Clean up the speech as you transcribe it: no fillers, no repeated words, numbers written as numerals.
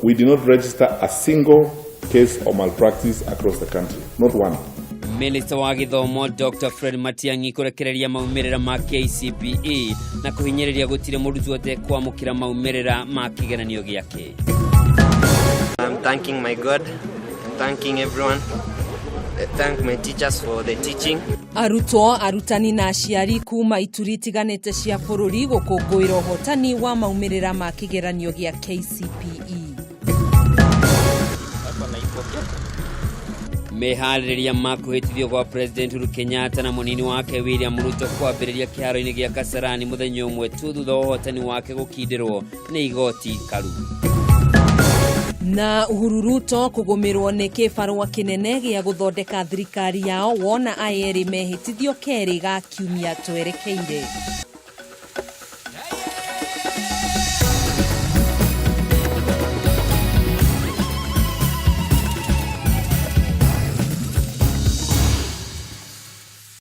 We did not register a single case of malpractice across the country, not one. Minista wa gĩthomo Dr Fred Matiang'i kũrekereria maumĩrĩra ma KCPE na kũhinyĩrĩria gũtirĩ mũrutwo ũtekwamũkĩra maumĩrĩra ma kĩgeranio gĩake. I'm thanking my God, I'm thanking everyone. I thank my teachers for the teaching. Arutwo, arutani na aciari kuma ituri itiganĩte cia bũrũri gũkũngũĩra ũhotani wa maumĩrĩra ma kĩgeranio gĩa KCPE. Meharĩrĩria ma kũhĩtithio gwa President Uhuru Kenyatta na mũnini wake William Ruto kwambĩrĩria kĩharo-inĩ gĩa Kasarani mũthenya ũmwe tu thutha wa ũhotani wake gũkindĩrwo nĩ igoti karu. Na Uhuru Ruto kũgũmĩrwo nĩ kĩbarũa kĩnene gĩa gũthondeka thirikari yao wona aya erĩ mehĩtithio kerĩ ga kiumia twerekeire.